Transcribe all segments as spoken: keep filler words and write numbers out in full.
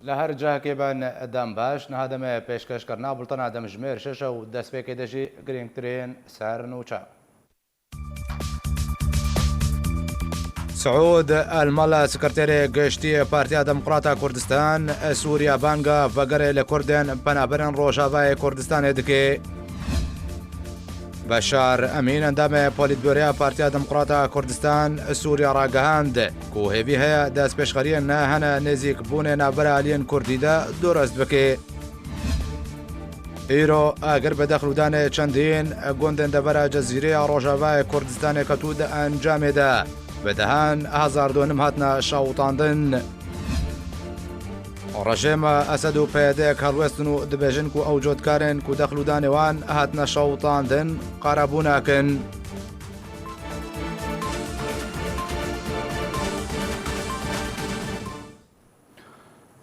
Li her cihekê bin dem baş, niha demê pêşkêşkirina bultena demjimêr şeş û destpêkê de jî girîngtirên ser nûçe. Siûd El Mala, Sekreterê Giştî Partiya Demokrata Kurdistan, Sûriya banga vegerê li Kurdên penaberên Rojavayê Kurdistanê dike. Beşar Emîn, endamê Polîtbûroya Partiya Demokrata Kurdistan, Sûriya ragihand ku hêvî heye destpêşxeriyên ne hene nêzîkbûnê navbera aliyên Kurdî de durust bike. Îro agir bi dexlûdanê çendîn gundên devera Cezîrê ya Rojavayê Kurdistanê ketû di encamê de bi dehan hezar donim hatine şewitandin. Rejêma Esed û P Y D helwestin û dibêjin ku ew cotkarên ku dexlûdanê wan hatine şewitandin qerebû nakin.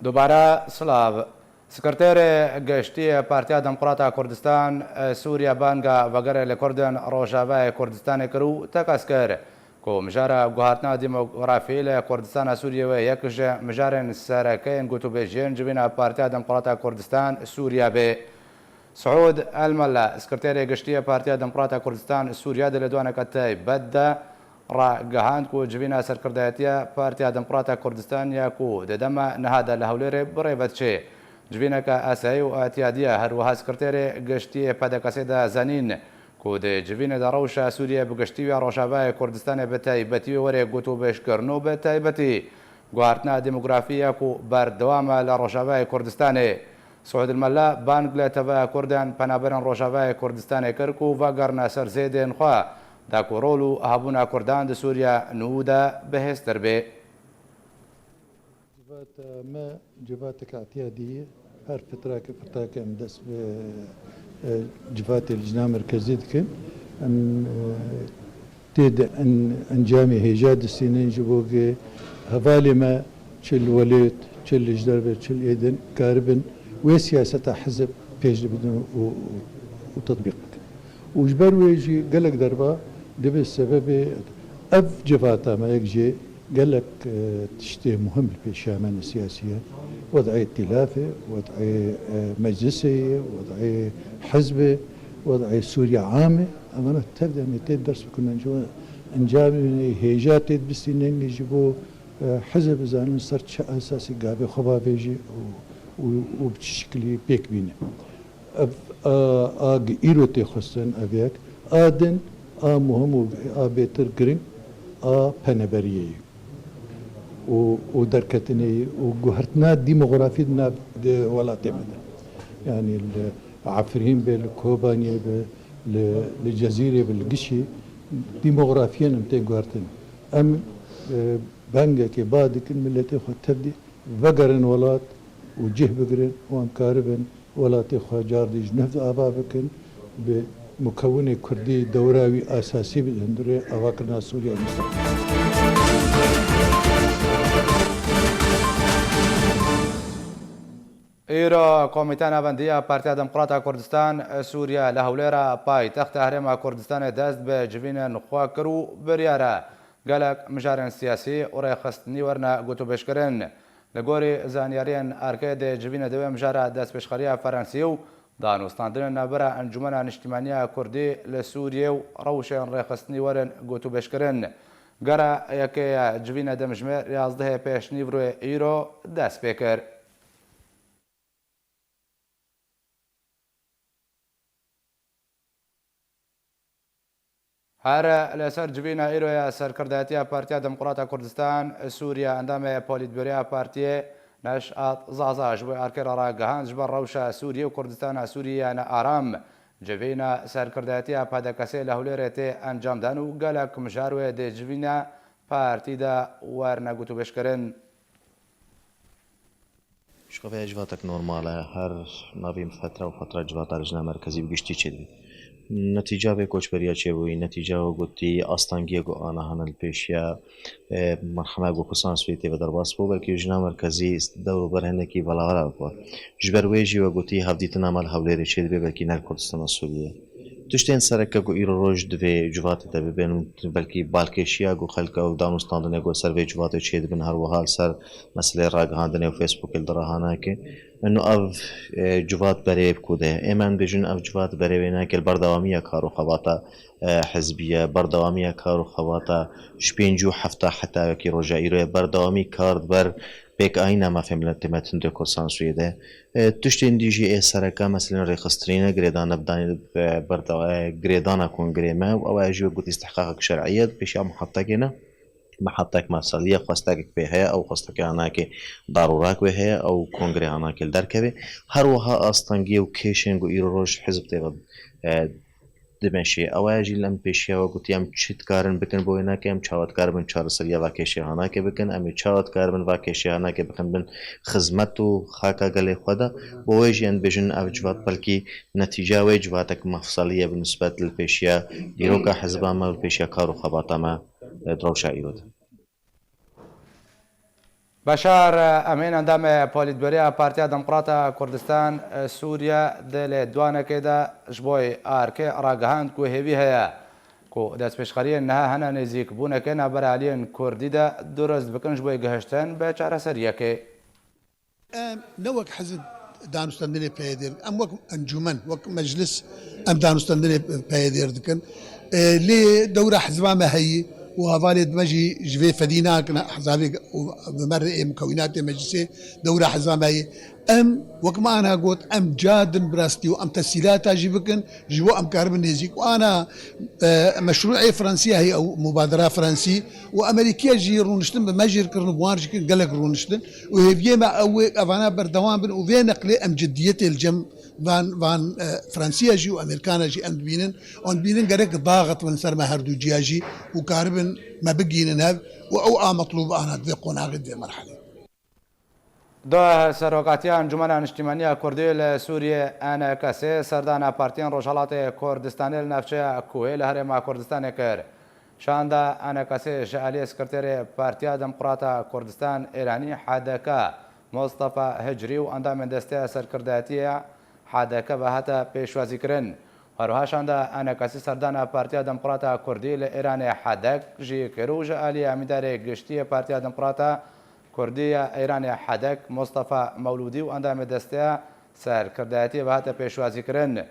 Dubare silav. Sekreterê Giştî Partiya Demokrata Kurdistan, Sûriye banga vegerê li Kurdên Rojavayê Kurdistanê kir û tekez kir ku mijara guhertina demografî li Kurdistana Sûriyê wê yek ji mijarên sereke yên gotûbêjiyên civîna Partiya Demokrata Kurdistan Sûriye bê. Siûd El Mala, Sekreterê Giştî Partiya Demokrata Kurdistan Sûriye di lêdwaneke taybet de ragihand ku civîna serkirdayetiya Partiya Demokrata Kurdistan ya ku di dema niha de li Hewlêrê bi rê ve diçe, civîneke asayî û îtîyadî ye. Her wiha Sekreterê Giştî P D K S'ê de zanîn ku di civînê de rewşa Sûriyê bi giştî û ya Rojavayê Kurdistanê bi taybetî wê were gotûbêjkirin û bi taybetî guhertina demografî ya ku berdewam e li Rojavayê Kurdistanê. Siûd El Mala bang li teveya Kurdan penaberên Rojavayê Kurdistanê kir ku vegerine ser zêdên xwe, da ku rol û hebûna Kurdan di Sûriya nû de bihêztir bê. Civata me civateke îtîyadî ye. Her fitrake fitrake em dest bi, e, civatê lijna merkezî dikin. Em, e, tê de en-, encamê hêja distînin ji bo ku hevalê me çi li welêt, çi li ji derve, çi li êdin karibin wê siyaseta hizib pêş bidin û, û, û tetbîq bikin. Û ji ber wê jî gelek derba dibe sebebê ev civata me yek jê gelek, e, tiştê muhim li pêşiya me ne siyasî ye. Wed'ê îtîlafê, wed'ê, e, meclisê ye, wed'ê hizbê, wed'ê Sûriya am e. Em ana tev de em ê tê ders bikin. Encamê hêja tê dibistînin ji bo, e, hizb bizanin ser çi esasî gavê xwe bavêjî û, û, û bi çi şiklî pêk bîne. Ev, a, a gi îro tê xwestin, ev yek. A din, a muhim û a bêtir giring, a peneberiyê ye. Û, û derketinê ye û guhertina demografî di nav, di welatê me de. Yanî li Efrîn be, li Kobaniyê be, li, li Cezîrê be, li gişî demografiyên em tê guhertin. Em, e, bengekê ba dikin, miletê xwe tevdî vegerin welat û cih bigirin û em karibin welatê xwe cardî ji nû ava bikin, bi mukewinê kurdî dewra wî esasî bidin di rê avakirina Sûriya Mustaqil. Îro Komîteya Navendî ya Partiya Demokrata Kurdistan Sûriye li Hewlêra paytexta Herêma Kurdistanê dest bi civînên xwe kir û biryar e gelek mijarên siyasî û rêxistinî werine gotûbêjkirin. Li gorî zanyariyên erkê di civînê de wê mijara destpêşxeriya Ferensî û danûstandinên navbera Encûmena Niştimanî ya Kurdî li Sûriyê û rewşên rêxistinî werin gotûbêjkirin. Gera yekê ye civîne demjimêr yazdehê pêşnîvroyê îro dest pê kir. Her li ser civîna îro ya serkirdayetiya Partiya Demokrata Kurdistan Sûriye, endamê Polîtbûroya Partiyê Neşat Zaza ji bo erkê re ragihand ji ber rewşa Sûriyê û Kurdistana Sûriyê ya nearam. Civîna serkirdayetiya P D K S'ê li Hewlêrê tê encamdan û gelek mijar wê di civîna partî de werine gotûbêjkirin. Ji xwe vê civatek normal e. Her navî fetre û fetre civata lijna merkezî bi giştî çêdibî. Netîca vê koçberiya çêbûyî, netîca wê gotî astengiyê ku ana hene li pêşiya, e, merhema ku Kursan Sûrî tê ve derbas bû, belkî lijna merkezî dewr û ber hinekî velavera bikwe. Ji ber wê jî we gotî hevdîtina me li Hewlêrê çêdibe, belkî ne li Kurdistana Sûriyê. Tiştên sereke ku îro roj di vê civatê de bibin û belkî balkêşiya ku xelk ew danûstandinê ku ser vê civatê çêdibin, her wiha li ser meseleyê ragihandinê û Facebookê li dirahana ke, ino ev, e, civat berê bi ku de ye. Ê me em bêjin ev civat berê wê nake li berdewamiya kar û xebata, e, hizbî ye, berdewamiya kar û xebata ji pêncî û hefta heta wekî roja îro ye, berdewamî kar di ber pêkayîna mafê miletê me tundê Kurdistan Sûriyê de. E, tiştên dî jî ê sereke, meselên rêxistinî ne girêdane bi danî, e, berdewa-, e, girêdana kongrê me û ew e jî wek gotî îstihqaqek şer'î ye, di pêşiya muhatekê ne. Muhatek mefselî ye, xwestekek pê heye, ew xwestekê hanakê darûrak wê heye, ew kongrê hanakê li derkevê. Her wiha astengiyê û kêşên ku îro roj hizb tê ve, e, dimeşê. Ew e jî li em pêşiya we gotiye, em çi dikarin bikin bo wê nake, em çawa dikaribin çareseriya va kêşê hanake bikin, em ê çawa dikaribin va kêşê hanake bikin bin xizmet û xaka gelê xwe de. Bo wê jî em dibêjin ev civat belkî netîca wê civatek mefselî ye bi nisbet li pêşiya dîroka hizba me û li pêşiya kar û xebata me, e, di rewşa îro de. Beşar Emîn, endamê polîtbûroya Partiya Demokrata Kurdistan, e, Sûriye di lêdwanekê de ji bo arkê ragihand ku hêvî heye ku destpêşxeriyên niha hene nêzîkbûneke navbera aliyên Kurdî de durust bikin ji bo gihiştin bi çareseriyekê. Em ne wek hizb danûstendinê peyê dêr, em wek encûmen, wek meclis em danûstendinê peyê dêr dikin. E, lê dewra hizba me heyî û hevalê me jî ji vê fedî nakin, ehzabê û bi me rê mukewînatê meclisê dewra hizba me heyî. Em, wek me ana got, em ca din bi rastî û em tesîlata jî bikin, ji bo em karibin nêzîk. Û ana, e, meşrûê Fransî ya heye, ew mubadera Fransî û Amerîkiya jî rûniştin bi me jî kirin û bi wan jî kirin gelek rûniştin. Û hêviyê me ew ê evana berdewam bin û vê neqlê em ciddiyetê li cem van, van, e, Fransiya jî û Amerîkana jî em dibînin. Em dibînin gerek daxit bin ser me her du ciya jî û karibin me bigihînin hev û ew a metlûb ana di vê qonaxê, di vê merhelê. Doh serokatiya Encûmena Niştîmaniya Kurdî li Sûriyê, E N K S, serdana partiyên Rojhelatê Kurdistanê li navçeya Kuhê li Herêma Kurdistanê kir. Şanda E N K S ji aliyê Sekreterê Partiya Demokrata Kurdistan Îranî, H D K, Mustafa Hicriî û endamên Desteya Serkirdayetiyê H D K ve hate pêşwazîkirin. Herwiha şanda E N K S serdana Partiya Demokrata Kurdî li Îranê, H D K, jî kir û ji aliyê Emîndarê Giştî yê Partiya Demokrata Kurdî ya Îranê, H D K, Mustafa Mewlûdî û endamê Desteya Serkirdayetiyê ve hate pêşwazîkirin.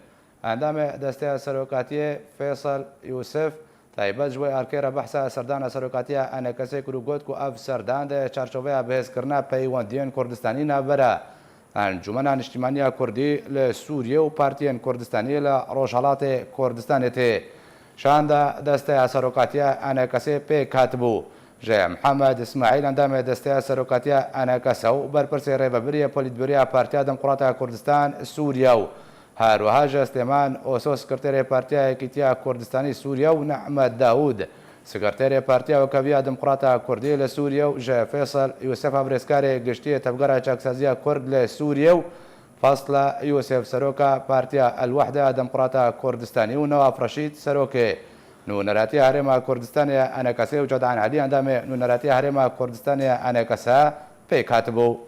Endamê Desteya Serokatiyê Feysel Yûsif taybet ji bo arkê re behsa serdana serokatiya E N K S'ê kir û got ku ev serdan di çarçoveya bihêzkirina peywendiyên Kurdistanî navbera Encûmena Niştîmaniya Kurdî li Sûriyê û partiyên Kurdistanî li Rojhelatê Kurdistanê tê. Şanda Desteya Serokatiya E N K S'ê pêk hatibû. Ji Mihemed Îsmaîl, endamê Desteya Serokatiya E N K S û berpirsê rêvebirê yê Polîtbûroya Partiya Demokrata Kurdistan Sûriye û Her wiha ji Slêman Oso, Sekreterê Partiya Yekîtiya Kurdistanî Sûriye, û Nehmed Dawûd, Sekreterê Partiya Wekeviya Demokrata Kurdî li Sûriye, û ji Feysel Yûsef, Birêzkarê Giştî yê Tevgera Çaksaziya Kurd li Sûriye, û Fasla Yûsef, Seroka Partiya El Wehde ya Demokrata Kurdistanî, û Newaf Reşîd, Serokê Nûneratiya Herêma Kurdistanê ya E N K S, û Cedan Elî, endamê Nûneratiya Herêma Kurdistanê ya E N K S, pêk hatibû.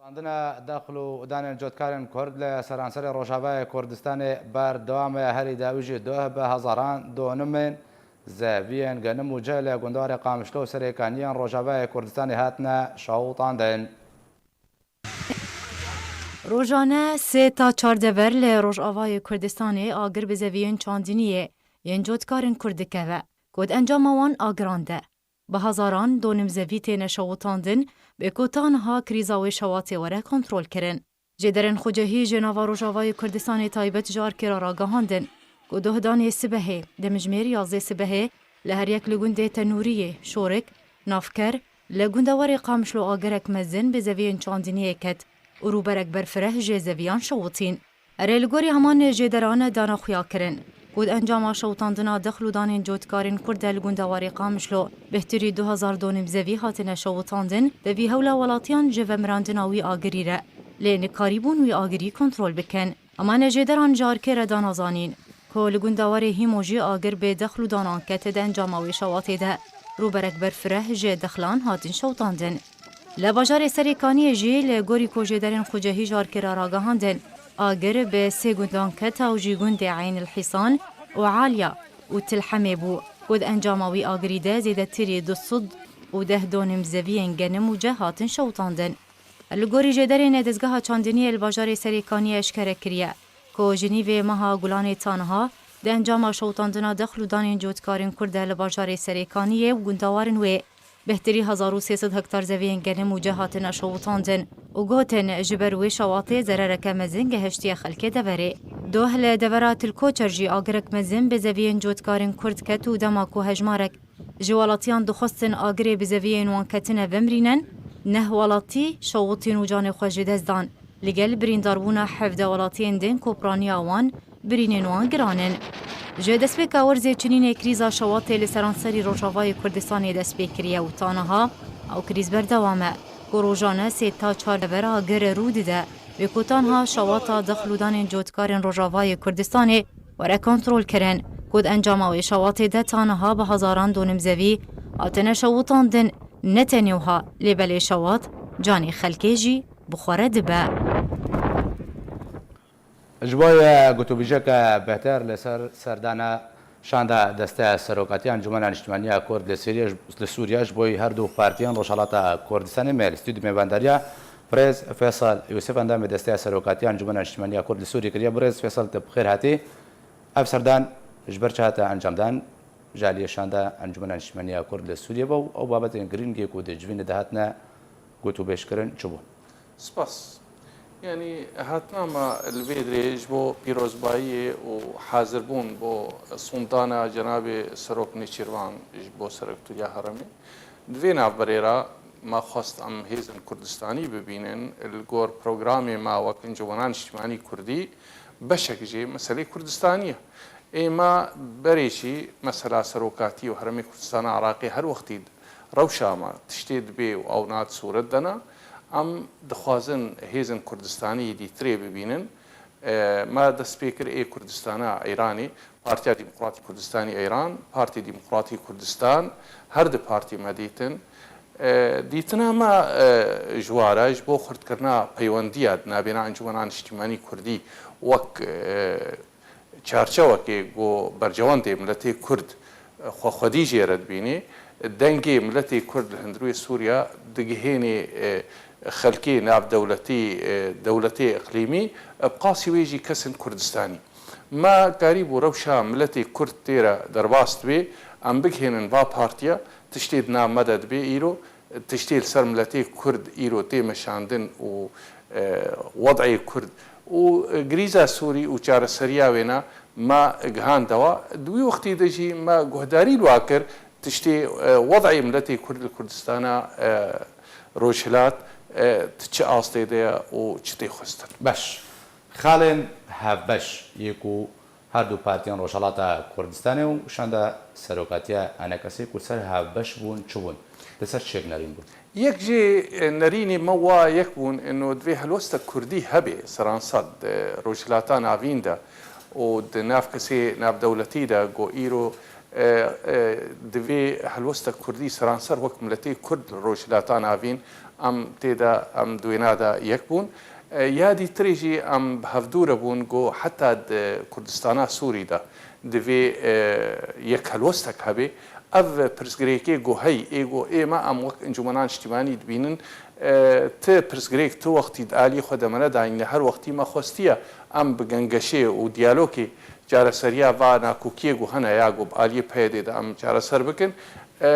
Şewitandina dexl û danên cotkarên Kurd li seranserê Rojavayê Kurdistanê berdewam e. Herî dawî jî doh bi hezaran donimên zeviyên genim û cih li gundewarê Qamişlo û Serêkaniyên Rojavayê Kurdistanê hatine şewitandin. Rojane sê ta çar dever li Rojavayê Kurdistanê agir bi zeviyên çandiniyê yên cotkarên Kurd dikeve, ku di encama wan agiran de bi hezaran donim zevî têne şewitandin, bê ku ta niha krîza wê şewatê were kontrolkirin. Jêderên xwecehî ji nava Rojavayê Kurdistanê taybet ji arkê re ragihandin ku dohdanê sibehê, demjimêr yazdeh sibehê, li her yek li gundê Tenûriyê, Şorik, Navker, li gundewarê Qamişlo agirek mezin bi zeviyên çandiniyê ket. û rûberek berfireh jê zeviyan şewitîn. Erê, li gorî heman jêderan dana xuya kirin ku di encama şewitandina dexl û danên cotkarên Kurd de li gundewarê Qamişlo bêhtirî du hezar donên bi zevî hatine şewitandin, bi vî hewla welatiyan ji vemirandina wî agirî re lê nikarîbûn wî agirî kontrol bikin. Heman jêderan ji ARKê re dana zanîn ku li gundewarê Hîmo jî agir bi dexl û danan ket di encama wê şewatê de rûberek berfireh ji dexlan hatin şewitandin. Li bajarê Serêkaniyê jî li gorî ku jêderên xucehî ji ARKê re ragihandin, agir bi sê gundan keta û jî gundê Eyn el Hîsan û Aliya û Til Hemê bû ku di encama wî agirî de zêdetirî du sed û deh donên bi zeviyên genim û ceh hatin şewitandin. Li gorî jêderên Dezgeha Çandiniyê li bajarê Serêkaniyê eşkere kiriye ku ji nîvê meha Gulanê ta niha di encama şewitandina dexl û danên cotkarên Kurd de li bajarê Serêkaniyê û gundewarên wê bêhtirî hezar û sê sed hektar zeviyên genim û ceh hatine şewitandin û gotin ji ber wê şewatê zerereke mezin gehiştiye xelkê deverê. Doh li devera Til Koçer jî agirek mezin bi zeviyên cotkarên Kurd ket û dema ku hejmarek ji welatiyan dixwestin agirê bi zeviyên wan ketine vemirînin, neh welatî şewitîn û canê xwe ji dest dan. Li gel birîndarbûna hevdeh welatiyên din ku piraniya wan birînên wan giran in. Ji destpêka werzê çinînê krîza şewatê li seranserî Rojavayê Kurdistanê dest pê kiriye û ta niha ew krîz berdewam e, ku rojane sê ta çar dever agir rû dide, wê ku ta niha şewata dexl û danên cotkarên Rojavayê Kurdistanê were kontrolkirin, ku di encama wê şewatê de ta niha bi hezaran donimzevî hatine şewitandin, ne tenê wiha, lê belê şewat canê xelkê jî bi xwe re dibe. Ji bo ye gotûbêjeke bêhtir li ser serdana şanda Desteya Serokatiya Encûmena Niştimanî ya Kurd li Sûriye, li Sûriye ji bo her du partiyên Rojhilata Kurdistanê me li stûdyo mêvandariya birêz Feysal Yûsif, endamê Desteya Serokatiya Encûmena Niştimanî ya Kurd li Sûriye kiriye. Birêz Feysal, te bi xêr hatî. Ev serdan ji ber çi hate encamdan? Ji aliyê şanda Encûmena Niştimanî ya Kurd li Sûriye bû û ew babetên girîng ê ku di civînê de hatine gotûbêjkirin çi bûn? Spas. Yanî hatina me li vê dirê ji bo pîrozbayiyê û hazirbûn bo sondana Cenabê Serok Nêçîrvan ji bo Seroktiriya Herêmê. Di vê navberê re me xwest em hêzên Kurdistanî bibînin li gor programê me wek Encûmena Niştimanî Kurdî beşek jê meselê Kurdistanî ye. Ê me berê jî mesela serokatî û Herêmê Kurdistana Iraqê her wextî rewşa me tiştê dibê û ew nat sûret dene. Em dixwazin hêzên Kurdistanî dîtirê bibînin. E, me dest pê kir ê Kurdistana Îranê, Partiya Demokratî Kurdistanî Îran, Partî Demokratî Kurdistan, her du partî me dîtin. E, dîtina me, e, ji ware ji bo xurtkirina peywendiya di navbêna Encûmena Niştimanî Kurdî wek, e, çarçewekê ku berjewendê miletê Kurd xwexwedî jê re dibînê, dengê miletê Kurd li hundirê Sûriya digihênê, e, xelkê navdewletî, e, dewletê iqlîmî, e, bi qasî wê jî kesên Kurdistanî. Me karîbû rewşa miletê Kurd tê re derbas dibe, em bigihênin va partiya, tiştê di nav me de dibe îro, tiştê li ser miletê Kurd îro tê meşandin û, e, wed'ê Kurd û, e, grîza Sûrî û çareseriya wêna me gihandewa. Di wî wextî de jî me guhdarî li wa kir, tiştê, e, wed'ê miletê Kurd li Kurdistana, e, Rojhilat, e, di çi astê de ye û çi tê xwestin. Beş. Xalên hevbeş yê ku her du partiyên Rojhilata Kurdistanê û şanda serokatiya ENKSê ku ser hevbeş bûn, çi bûn? Li ser çi yek nerîn bûn? Yek jê, e, nerînê me wa yek bûn, ino divê helwestek Kurdî hebe seranser di Rojhilata Navîn de û di nav kesê navdewletî de ku îro, e, e, divê helwestek Kurdî seranser wek miletê Kurd li Rojhilata Navîn em tê de, em di wêna de yek bûn. E, ya dîtirê jî em bi hevdû re bûn ku heta di Kurdistana Sûrî de divê, e, yek helwestek hebe. Ev pirsgirêkê ku hey, ê ku ê me em wek Encûmena Niştimanî dibînin, e, ti pirsgirêk ti wextî di aliyê xwe de me nedayîne, her wextî me xwestiye em bi gengeşê û diyalogê çareseriya va nakokiyê ku hene ya ku bi aliyê P Y D'ê de em çareser bikin. E,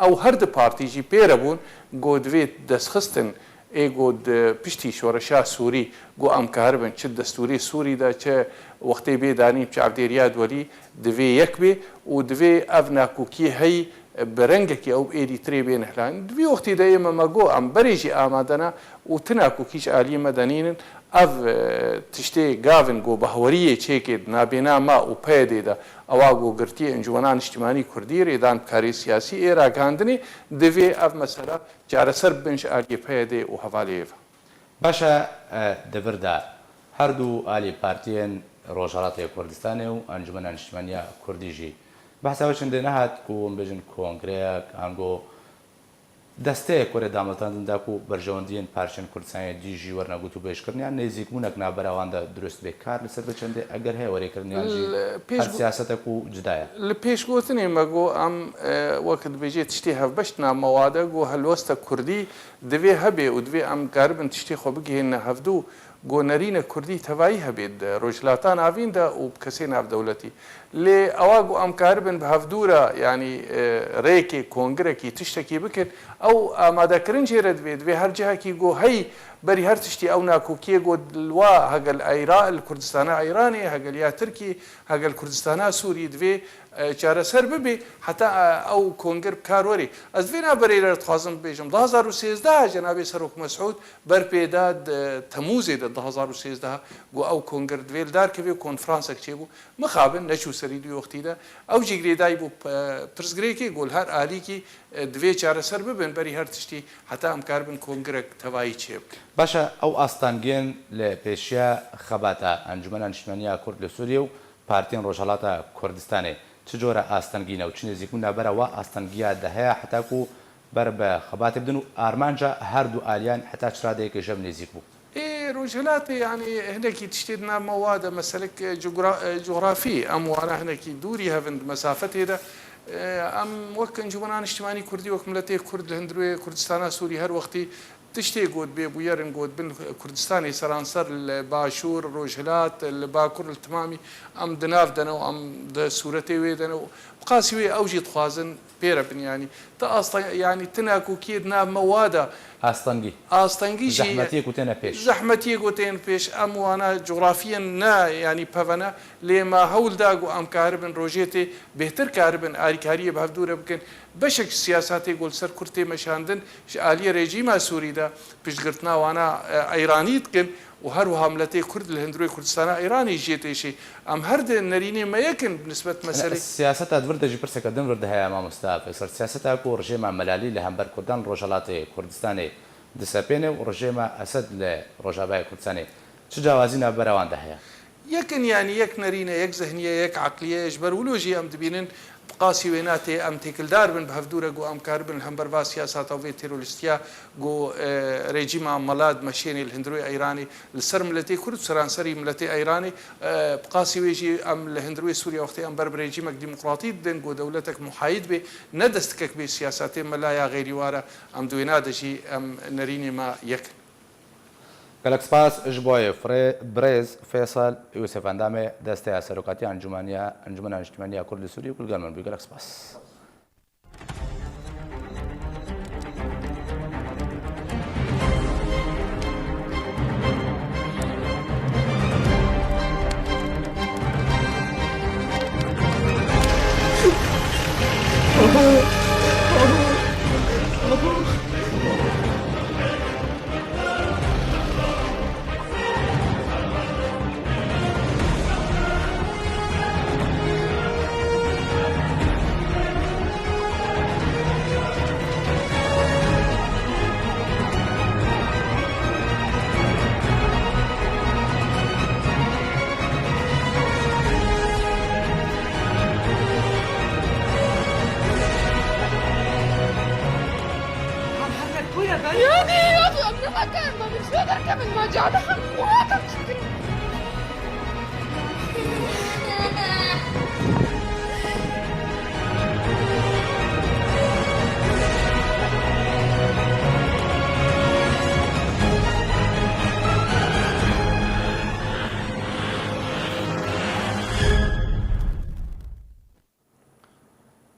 ew her du partî jî pê re bûn ku divê destxistin ê ku di piştî şoreşa Sûrî ku em karibin çi destûrê Sûrî de, çi wextê bê danîn bi çavdêriya duwelî divê yek bê û divê ev nakokiyê heyî bi rengekî ew êdî tirê bê nihlan. Di vî wextî de ê me me got, em berê jî amade ne û ti nakokî ji aliyê me de nînin. Ev, e, tiştê gavin ku bahweriyê çêkê di nabêna me û P Y D'ê de, ewa ku girtiyê Encûmena Niştimanî Kurdî, rêdan bi karê siyasî ê ragihandinê, divê ev mesele çareser bibin ji aliyê P Y D'ê û hevalê ê ve. Baş e, e, di vir de her du alî partiyên Rojhelatê Kurdistanê û Encûmena Niştimaniya Kurdî jî behsa wê çendê nehat ku hûn bêjin kongreyek, ango desteyek were damezrandin da ku berjewendiyên parçeyên Kurdistanê dî jî werine gotûbêjkirin, yan nêzîkbûnek navbera wan de dirust bê. Kar li ser vê çendê eger heye were kirin, yan jî Li pêş her got- siyasetek û cuda ye? Li pêşgotinê me got, em, e, wek dibêjê tiştê hevbeş di nav me wa de, got helwesta Kurdî divê hebe û divê em karibin tiştê xwe bigihîne hevdû, got nerîne Kurdî tevayî hebe di Rojhilata Navîn de û bi kesê navdewletî. Lê ewa got em karibin bi hevdû re, yanî, e, rêkê, kongirekî, tiştekî bikin, ew amadekirin jê re divê, divê her cihekî got hey, berî her tiştî ew nakokiyê got li wa hegel Eyra-, li Kurdistana Eyranê, hegel ya Tirkî, hegel Kurdistana Sûrî divê, e, çareser bibe, heta, e, ew kongir bi kar werê. Ez vê navberê re dixwazim bibêjim, du hazar û sêzdeh cenabê Serok Mesûd ber pê da di Temûzê de du hazar û sêzdeh got ew kongir divê li dar keve û konferansek çêbû. Mixabin neçû serî di wextî de. Ew jî girêdayî bû, e, pirsgirêkê, got li her alîkî, e, divê çareser bibin, berî her tiştî heta em karibin kongirek tevayî çêbikin. Baş e, ew astengiyên li pêşiya xebata Encûmena Niştimaniya Kurd li Sûriyê û partiyên Rojhelata Kurdistanê çi cure astengî ne û çi nêzîkbûn navbera wa astengiya de heye heta ku ber bi xebatê bidin û armanca her du aliyan heta çi radeyekê ji hev nêzîk bû? Ê, Rojhilatê, yanî hinekî tiştê di nav me wa de, meselek, e, cogra-, e, cografî, em wana hinekî dûrî hev in di mesafetê de. E, em wek Encûmena Niştimanî Kurdî, wek miletê Kurd li hundirê Kurdistana Sûrî her wextî tiştê got bê bûyer in, got bin Kurdistanê seranser li Başûr, Rojhilat, li Bakur, li timamî em di nav de ne û em di sûretê wê de ne û bi qasî wê ew jî dixwazin pê re bin, yanî ti asta-, yanî ti nakokiyê di nav me wa de. Astengî. Astengî jî. Zehmetiyê ku têne pêş. Zehmetiyê ku tên pêş, em wana cografiyên ne, yanî peve ne, lê me hewl da ku em karibin rojê tê bêhtir karibin alîkariyê bi hevdû re bikin. Beşek ji siyasatê ku li ser Kurd tê meşandin ji aliyê rejîma Sûrî de piştgirtina wana, e, Eyranî dikin û her wiha miletê Kurd li hundirê Kurdistana Eyranê jê têşê. Em her di nerînê me yek in bi nisbet meselê. Siyaseta di vir de jî pirseke din vir de heye, mamosta Feysel. Siyaseta ku rejêma Melalî li hember Kurdan li Rojhelatê Kurdistanê disepêne û rejêma Esed li Rojavayê Kurdistanê çi cawazî navbera wan de heye? Yek in, yanî yek nerîne, yek zehniye, yek eqliye. Ji ber wilo jî em dibînin bi qasî wê natê em têkildar bin bi hevdû re ku em karibin li hember va siyasata û vê terorîstiya ku, e, rejîma Mela dimeşênê li hundirê Eyranê li ser miletê Kurd û seranserî miletê Eyranê, e, bi qasî wê jî em li hundirê Sûriye wextê em ber bi rejîmek demokratî didin ku dewletek muhayîd bê, ne destikek bê siyasatê Mela ya xeyrî wa re, em di wêna de jî em nerînê me yek in. Gelek spas ji bo yê firê-, birêz Feysel Yûsef, endamê Desteya Serokatiya Encûmeniya, Encûmena Niştimaniya Kurd li Sûriyê ku li gel min bû. Gelek spas. Yanî, yanî, em nemakin, me min derkevin, me cade hem xuratem çikin.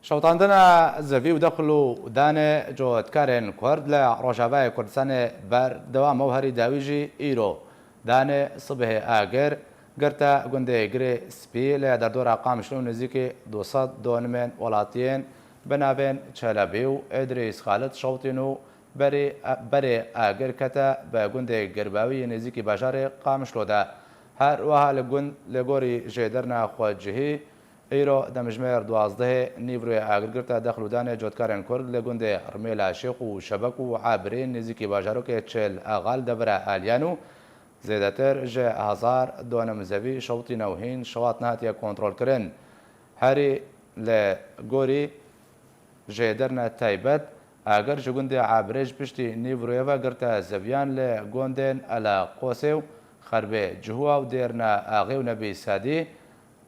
Şewitandina zevî û dexil û danê cotkarên Kurd li Rojavayê Kurdistanê berdewam e û herî dawî jî îro danê sibehê agir girte gundê Girê Spî li derdora Qamişlo û nêzîkî du sed donimên welatiyên bi navên Çelebî û Îdrîs Xalid şewitîn û berê, berê agir kete bi gundê Girbawî yê nêzîkî bajarê Qamişlo de. Her wiha li gund li gorî jêderina xwecihî, îro demjimêr duwazdehê nîvroyê agirgirta dexl û danê cotkarên Kurd li gundê Rmêla Şêx û Şebek û Ebirê nêzîkî bajarokê Çil Exa li devera Aliyan û zêdetir ji hezar donim zevî şewitîne û hîn şewat nehatiye kontrolkirin. Herî li gorî jêderine taybet, agir ji gundê Ebirê ji piştî nîvroyê ve girte zeviyan li gundên Ela Qosê û Xerbê Cihuwa û Dêrna Axê û Nebî Sadî,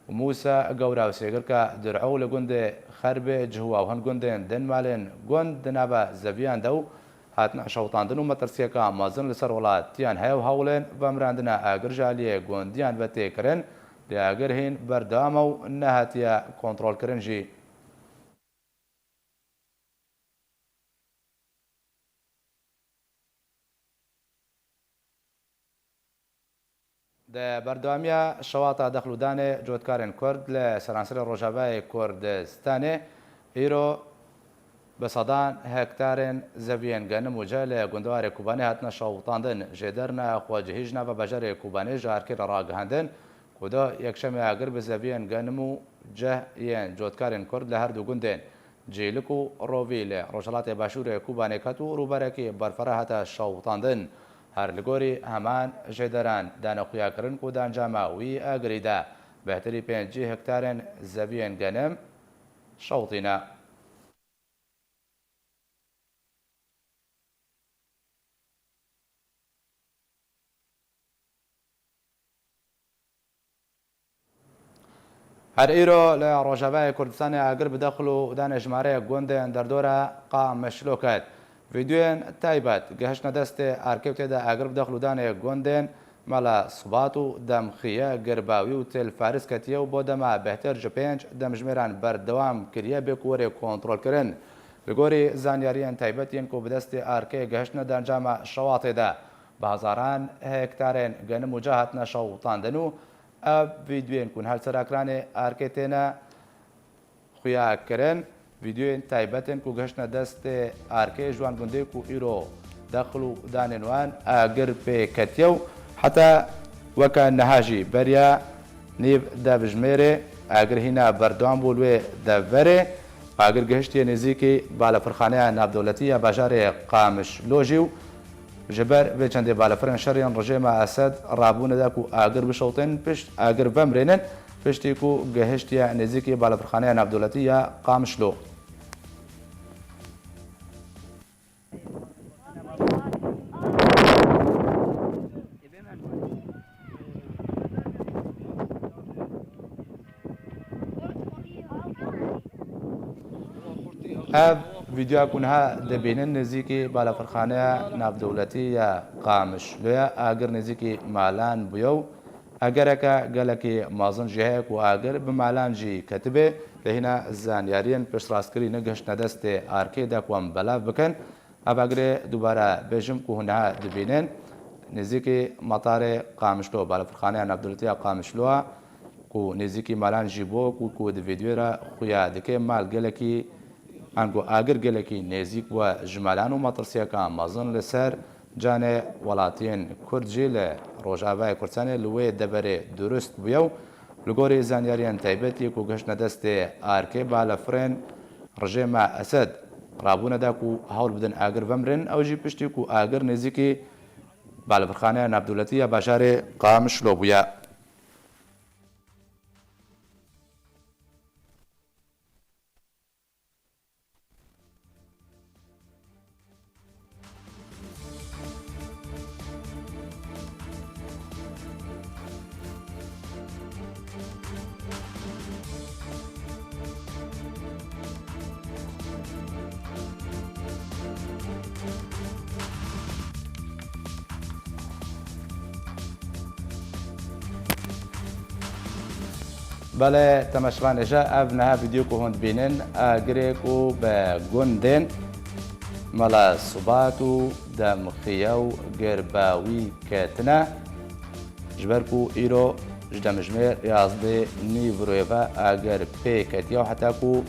Mûsa Gewra û Sêgirka Dir'o li gundê Xerbê Cihuwa û hin gundên din malên gund di nava zeviyan de û hatina şewitandin û metirsiyeka mezin li ser welatiyan heye û hewlên vemirandina agir ji aliyê gundiyan ve tê kirin, lê agir hîn berdewam e û nehatiye kontrolkirin jî. Di berdewamiya şewata dexl û danê cotkarên Kurd li seranserê Rojavayê Kurdistanê, îro bi sedan hektarên zeviyên genim û cih li gundewarê Kobanê hatine şewitandin. Jêderina xwecihî ji nava bajarê Kobanê ji arkê re ragihandin ku da yekşemê agir bi zeviyên genim û cih yên cotkarên Kurd li her du gundên Cîlik û Rovî li Rojhilatê Başûrê Kobanê ket û rûberekî berfireh hate şewitandin. Her li gorî heman jêderan dane xuyakirin ku di encama wî agirî de bêhtirî pêncî hektarên zeviyên genim şewitîne. Her îro li Rojavayê Kurdistanê agir bi dexl û danê jimareyek gundên derdora Qamişlo ket. Vîdeoyên taybet gihiştine destê arkê û tê de agir bi dexl û danê gundên Mela Sibat û Demxiye, Girbawî û Til Faris ketiye û bo dema bêhtir ji pênc demjimêran berdewam kiriye bê ku were kontrolkirin. Li gorî zanyariyên taybet yên ku bi destê arkê gihiştine di encama şewatê de, bi hezaran hektarên genim û cih hatine şewitandin û ev vîdeoyên ku niha li ser ekranê arkê têne xuya kirin, vîdeoyên taybet in ku gihiştine destê arkê ji wan gundê ku îro dexil û danên wan agir pê ketiye û heta weke niha jî beriya nîv devjimêrê agir hîna berdewam bû li wê deverê. Agir gihiştiye nêzîkî balafirxaneya navdewletî ya bajarê Qamişlo jî û ji ber vê çendê balafirên şer yên rejêma Esed rabûne da ku agir bişewtin, pişt agir vemirênin, piştî ku gihiştiye nêzîkî balafirxaneya navdewletî ya Qamişlo. Ev vîdeoya ku niha dibînin nêzîkî balafirxaneya navdewletî ya Qamişlo ye. Agir nêzîkî malan bûye û egereke gelekî mezin jî heye ku agir bi malan jî ketibe, lê hîna zanyariyên piştrast kirî negihiştine destê arkê de ku em belav bikin. Ev agirê dubare bêjim ku hûn niha dibînin, nêzîkî metarê Qamişlo, balafirxaneya navdewletî ya Qamişloa ku nêzîkî malan jî bû, ku, ku di vîdeoyê re xuya dike, mal gelekî, ango agir gelekî nêzîk bû ji malan û metirsiyeka mezin li ser canê welatiyên Kurd jî li Rojavayê Kurdistanê li wê deverê durust bûye û li gorî zanyariyên taybet yê ku gihiştine destê arkê balafirên rejêma Esed rabûne da ku hewl bidin agir vemirin, ew jî piştî ku agir nêzîkî balafirxaneya navdewletî ya bajarê Qamişlo bûye. Belê, temaşevanê ji ev niha vîdeo ku hûn dibînin, agirê ku bi gundên Mela Sibat û Demxiye û Girbawî ketine, ji ber ku îro ji demjimêr yazdê nîvroyê ve agir pê ketiye û heta ku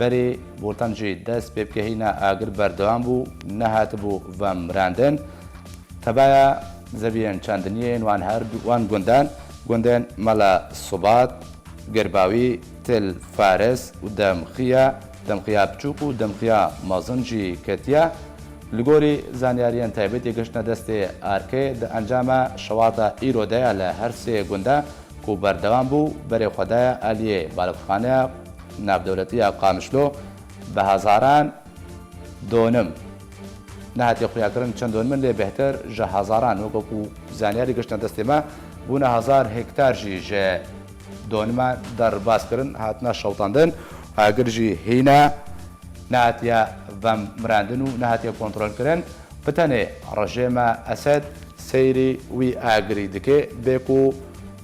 Berê Botan jî dest pê bike hîna agir berdewam bû, nehatibû vemirandin. Tebaya zeviyên çandiniyên wan her du-, wan gundan, gundên Mela Subat, Girbawî, Til Faris û Demxiya, Demxiya Biçûk û Demxiya Mezin jî ketiye. Li gorî zanyariyên taybet yê giştine destê arkê, di encama şewata îro de ya li her sê gunda ku berdewam bû, berê xwe daye aliyê balafirxaneya navdewletiya Qamişlo bi hezaran donim. Nehatiye xuyakirin çend donimin, lê bêhtir ji hezaran, weke ku zanyarî giştine destê me, bûne hezar hektar jî ji doniman derbas kirin, hatine şewitandin, agir jî hîne nehatiye vemirandin û nehatiye kontrolkirin. Bi tenê rejêma Esed seyrî wî agirî dike, bê ku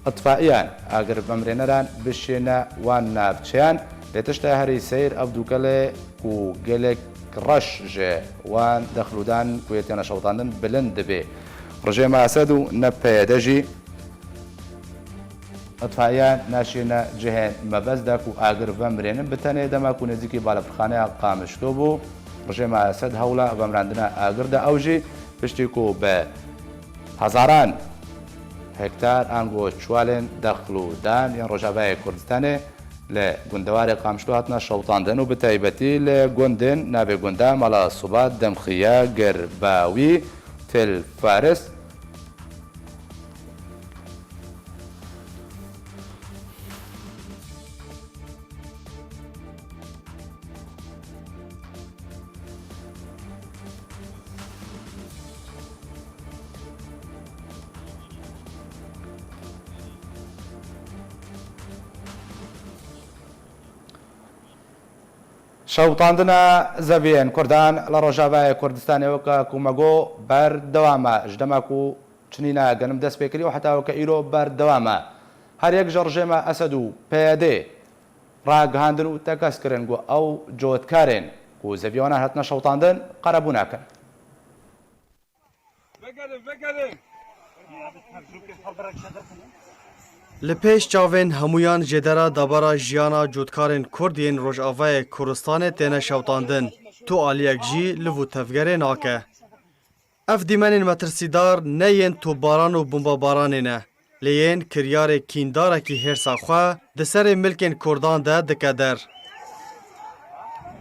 îtfaiyan agir vemirêneran bişêne wan navçeyan, lê tişta herî seyr ev dûkel e ku gelek reş ji wan dexlûdan ku yê têne şewitandin bilind dibe. Rejêma Esed û ne P Y D jî îtfaiyan naşêne cihên mebest de ku agir vemirênin, bi tenê dema ku nêzîkî balafirxaneya Qamişlo bû, rejêma Esed hewla vemirandina agir de, ew jî piştî ku bi hezaran hektar ango çuwalên dexlûdan yên Rojavayê Kurdistanê li gundewarê Qamişlo hatine şewitandin û bi taybetî li gundên navê gunda Mela Subat, Demxiya, Girbawî, Til Faris. Şewitandina zeviyên Kurdan li Rojavayê Kurdistanê weke ku me got berdewam e, ji dema ku çinîna genim dest pê kirî û heta weke îro berdewam e. Her yek ji rejêma Esed û P Y D ragihandin û tekez kirin ku ew cotkarên ku zeviyê wan hatine şewitandin qerebû nakin. Li pêş çavên hemûyan jêdera dabara jiyana cotkarên Kurd yên Rojavayê Kurdistanê têne şewitandin. Tu aliyek jî liv û tevgerê nake. Ev dîmenên metirsîdar ne yên topbaran û bombabaranê ne, lê yên kiryarê kîndarekî hêrsa xwe di serê milkên Kurdan de dike der.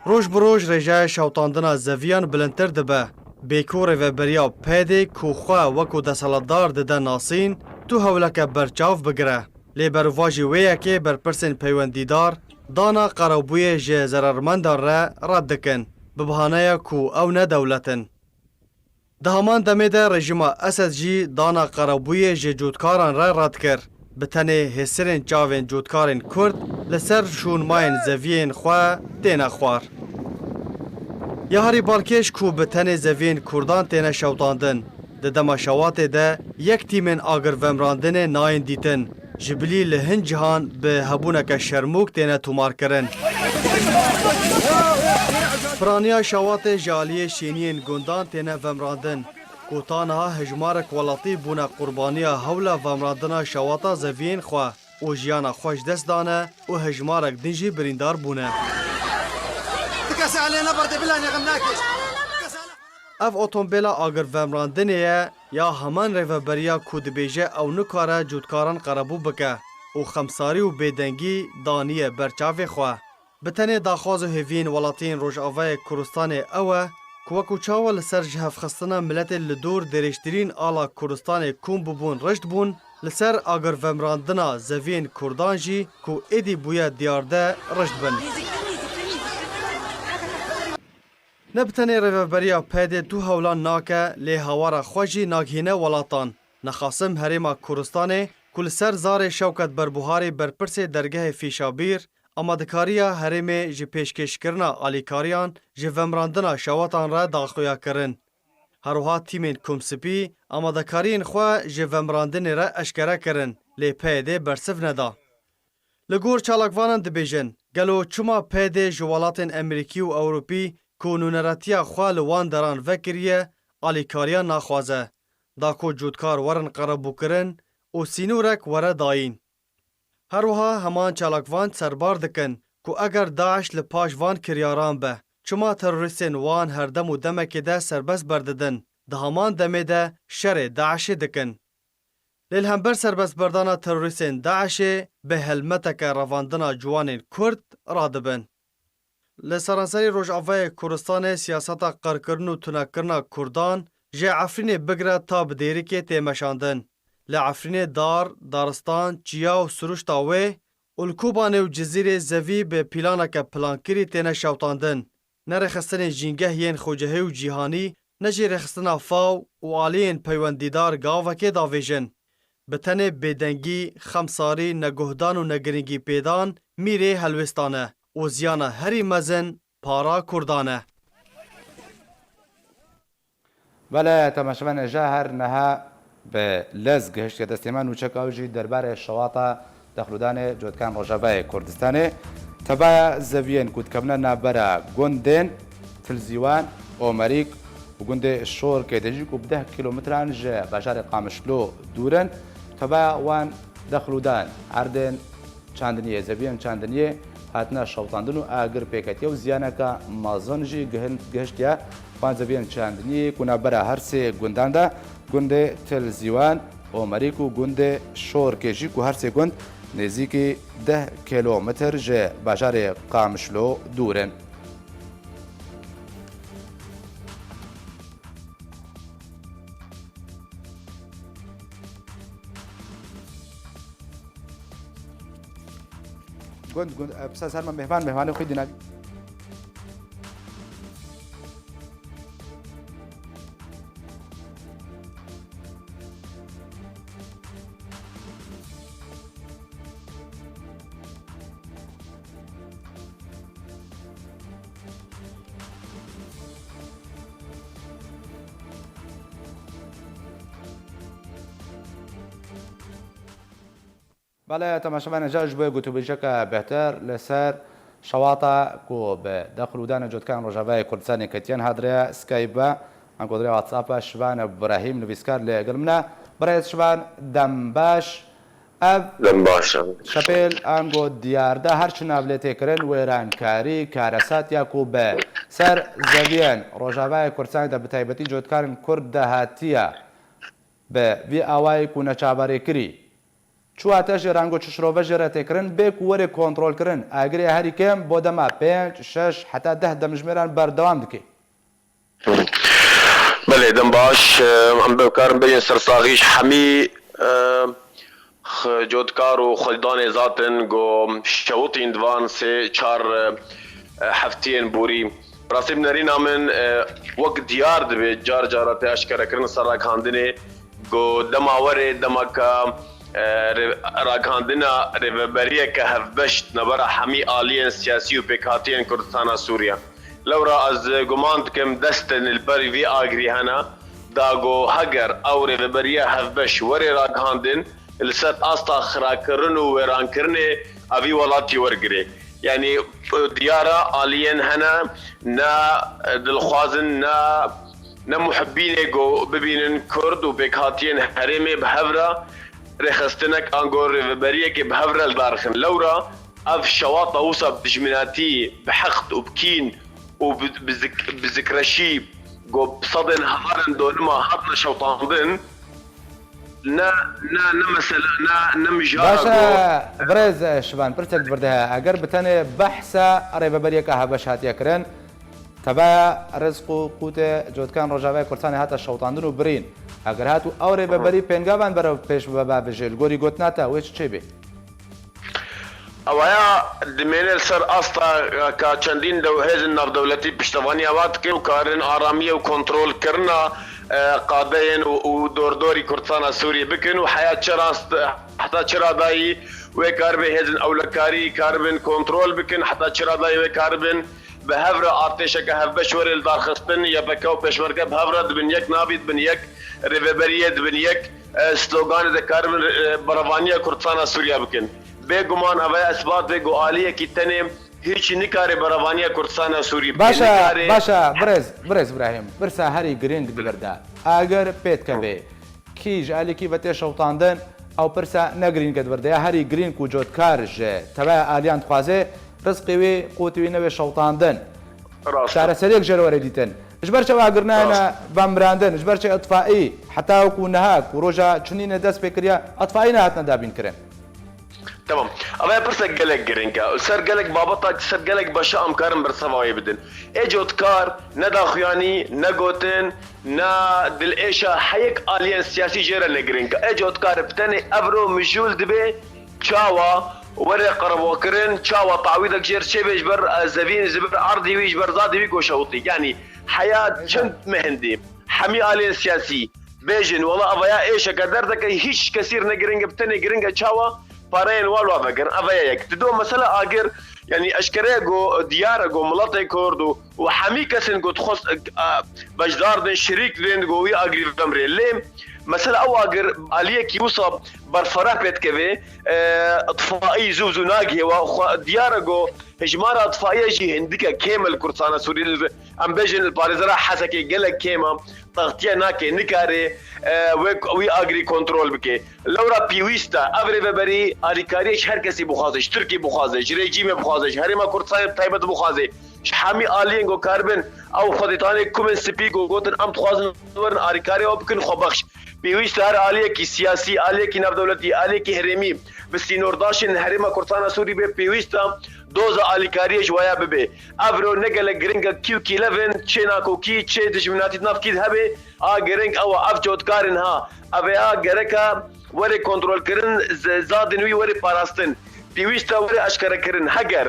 Roj bi roj rêjeya şewitandina zeviyan bilindtir dibe. Bê ku rêveberiya P Y D ku xwe wekû desthilatdar dide nasîn, tu hewleke berçav bigire. Lê berovajî wê yekê berpirsên peywendîdar dana qerebûyê ji zerarmendan re red dikin, bi bahaneya ku ew ne dewlet in. Di heman demê de rejîma Esed jî dana qerebûyê ji cotkaran re red kir. Bi tenê hêsirên çavên cotkarên Kurd li ser şûnmayên zeviyên xwe têne xwar. Ya herî balkêş ku bi tenê zeviyên Kurdan têne şewitandin, di dema şewatê de yek tîmên agirvemirandinê nayên dîtin. Ji bilî li hin cihan bi hebûneke şermûk têne tomarkirin. Piraniya şewatê ji aliyê şêniyên gundan têne vemirandin. Ku ta niha hejmarek welatî bûne qurbaniya hewla vemirandina şewata zeviyên xwe û jiyana xwe ji dest dane û hejmarek din jî birîndar bûne. Ev otomobêla agirvemirandinê ye ya heman rêveberiya ku dibêje ew nikare cotkaran qerebû bike û xemsarî û bêdengî daniye ber çavê xwe. Bi tenê daxwaz û hêviyên welatiyên Rojavayê Kurdistanê ew e ku wekû çawa li ser jihevxistina miletê li dor dirêjtirîn ala Kurdistanê kom bûbûn, rişt bûn, li ser agirvemirandina zeviyên Kurdan jî ku êdî bûye diyar de rişt bin. Ne bi tenê rêveberiya P Y D tu hewlan nake, lê hawara xwe jî nagihîne welatan. Nexasim Herêma Kurdistanê ku li ser zarê Şewket Berbuharî berpirsê dergehê Fîşabîr, amadekariya herêmê ji pêşkêşkirina alîkariyan ji vemirandina şewatan re daxuya kirin. Her wiha tîmên Komspî amadekariyên xwe ji vemirandinê re eşkere kirin, lê P Y D bersiv neda. Li gor çalakvanan dibêjin, gelo çima P Y D ji welatên Emerîkî û Ewropî ku nûneretiya xwe li wan deran vekiriye, alîkariya naxwaze, da ku cotkar werin qerebûkirin û sînorek were dayîn? Her wiha heman çalakvan serbar dikin ku eger DAIŞ li paş van kiryaran be, çima terorîstên wan her dem û demekê de serbest berdidin, di heman demê de şerê DAIŞê dikin. Lê li hember serbestberdana terorîstên DAIŞê bi helmeteke revandina ciwanên Kurd radibin. Li seranserî Rojavayê Kurdistanê siyaseta qirkirin û tunekirina Kurdan ji Efrînê bigire ta bi Dêrikê tê meşandin. Li Efrînê dar, daristan, çiya û siruşta wê û li Kobanê û Cizîrê zevî bi planeke plankirî têne şewtandin. Ne rêxistinên jîngeh yên xwecihî û cîhanî, ne jî rêxistina FAO û aliyên peywendîdar gavekê davêjin. Bi tenê bêdengî, xemsarî, neguhdan û negirîngî pêdan mîrê helwêstan e û ziyana herî mezin para Kurdan e. Belê, temaşevanê, ja her niha bi lez gihiştiye destê me nûçeka wî jî derbarê şewata dexlûdanê cotkan Rojavayê Kurdistanê. Tevaya zeviyên ku dikevine navbera gundên Tilzîwan, Omerîk û gundê Şorkê de jî ku bi deh kîlometran ji bajarê Qamişlo dûr in. Tevaya wan dexlûdan erdên çandiniyê, zeviyên çandiniyê hatine şewtandin û agir pêketiye û ziyaneke mezin jî gihin-, gihiştiye wan zeviyên çandiniyê ku navbera her sê gundan de, gundê Til Zîwan, Omerîk û gundê Şorkê jî ku her sê gund nêzîkî deh kîlometr ji bajarê Qamişlo dûr in. Gund, gund, e, pisa ser me mêvan, mêvanê xwe dîna. Belê, temaşevanê, ca ji bo gotûbêjeke bêhtir li ser şewata ku bi dexlûdanê cotkan Rojavayê Kurdistanê ketiyen hat rê Skype be, ango dirê WhatsApp be, Şivan Îbrahîm nivîskar li gel min e. Birêz Şivan, dem baş. Ev Dem baş e. Şepêl ango diyar de her çi nav lê tê kirin, wêrankarî, karesat ya ku bi ser zeviyên Rojavayê Kurdistanê de bi taybetî cotkanên Kurd de hatiye bi vî awayî ku neçaverêkirî. Çi wate jê re ango çi şirove jê re tê kirin, bê ku were kontrolkirin, agirê herî kêm bo dema pênc, şeş heta deh demjimêran berdewam dike. Belê, dem baş. Em bikarin bêjin sersaxî ji hemî, e, x-, cotkar û xwedîdanê zatin ku şewitîn di van sê çar, e, heftiyên borî. Rastî bi nerîna min, e, wek diyar dibe car cara tê eşkerekirin ser ragihandinê ku dema werê demeke, e, rê-, ragihandina rêveberiyeke hevbeş di navbera hemî aliyên siyasî û pêkhatiyên Kurdistana Sûriye. Lewra ez guman dikim dest in li ber vî agirî hene, da ku heger ew rêveberiya hevbeş were ragihandin, li ser asta xirakirin û wêrankirinê evî welatî wergirê. Yanî, diyar e aliyên hene ne dilxwaz in, ne, ne muhibbîn ê ku bibînin Kurd û pêkhatiyên herêmê bi hev re rêxistinek ango rêveberiyekê bi hev re li dar xin. Lewra ev şewata wisa bi dijminatî, bi heqd û bi kîn û bi, bi zik-, bi zikreşî ku bi sedên hezaran donima hatine şewtandin, ne, ne, ne mesele, ne, ne mijara Baş e, ku birêz Şivan, pirsek di vir de heye. Eger bi tenê behsa rêveberiyeke hevbeş hatiye kirin, Tevaya rizq û qûtê cotkan Rojavayê Kurdistanê hate şewtandin û birîn. Eger hat û ew rêveberî pêngavan berev pêş bibe, bavêje, li gorî gotina te wê çi çêbê? Ewaya dimêne li ser asta ka çendîn dew-, hêzên navdewletî piştevaniya wa dikin û karin aramiyê û kontrolkirina, e, qadeyên û, û dordorî Kurdistana Sûriyê bikin û heya çi rast, heta çi radayî wê karibe hêzên ewlekarî karibin kontrol bikin, heta çi radayî wê karibin bi hev re artêşeke hevbeş were lidarxistin, Y P G û Pêşmerge bi hev re dibin yek navî, dibin yek rêveberiyê, dibin yek, e, sloganê de karibin, e, berevaniya Kurdistana Sûriye bikin. Bêguman ev e isbat vê ku aliyekî tenê hîç nikare berevaniya Kurdistana Sûrî bike. Baş e, nikare baş e, birêz, birêz Îbrahîm. Pirsa herî girîng di vir de. Eger pê dikeve, kî ji alîkî ve tê şewitandin, ew pirsa ne girîng e di vir de ya. Herî girîng ku cotkar ji teveya aliyan dixwaze, rizqê wê, qotê wê nebe şewtandin. Rast e. Çareseriyek jê re were dîtin. Ji ber çi ew agir nayêne vemirandin, ji ber çi itfaî heta wekû niha ku roja çinînê dest pê kiriye, itfaî nehatine dabînkirin. Tamam. Ava pirsek gelek giring e. Ser gelek babeta, ser gelek beşa em karin bersiva wê bidin. Ê cotkar ne daxuyanî, ne gotin, ne dilêşa heyek aliyên siyasî jê re ne giring e. Ê cotkar bi tenê evro mijûl dibe çawa were qirebokirin, çawa tawîdek jê re çêbe ji ber, e, zevîn, ji ber erdê wî, ji ber zadê wî goşewitî. Yanî heya çend mehindî, hemî aliyên siyasî bêjin, wela avaya êşeke derdeke hîç kesî re ne giring e, bi tenê giring e çawa pareyên wan wa vegirin. Ava ya yek. Dido mesela agir, yanî eşkere go, diyar e go miletê Kurd û, û hemî kesên go dixwest, e, beşdar din, şirîk din go wî agirî vemirê. Lê mesela ew agir aliyekî wisa berfereh pê dikeve, e, itfaî zû zû nagihê wa. Xwe diyar e go hejmara itfaiye jî hindike kêm e li Kurdistana Sûrî. Em bêjin li parêzera Hesekê gelek kêm e, textiye nake, nikare, e, wek wî agirî kontrol bike. Lewra pêwîst e ev rêveberî alîkariyê ji her kesî bixwaze, ji Tirkî bixwaze, ji rejîmê bixwaze, ji Herêma Kurdistanê bi taybet bixwaze, ji hemî aliyên ku karibin ew xwedîtanê kumên spî ku gotin em dixwazin werin alîkarê ew bikin xwebexş. Pêwîst e her aliyekî siyasî, aliyekî navdewletî, aliyekî herêmî bi sînordaşên Herêma Kurdistana Sûrî bê, pêwîst e doza alîkariyê ji waya bibe. Evro ne gelek giring e kî û kî lev in, çê nakokî, çê dijminatî di nav kî de hebe, a giring ew e, ev cotkarên ha, ev ê a gerek e were kontrolkirin, z-, zadên wî were parastin. Pêwîst e were eşkerekirin. Heger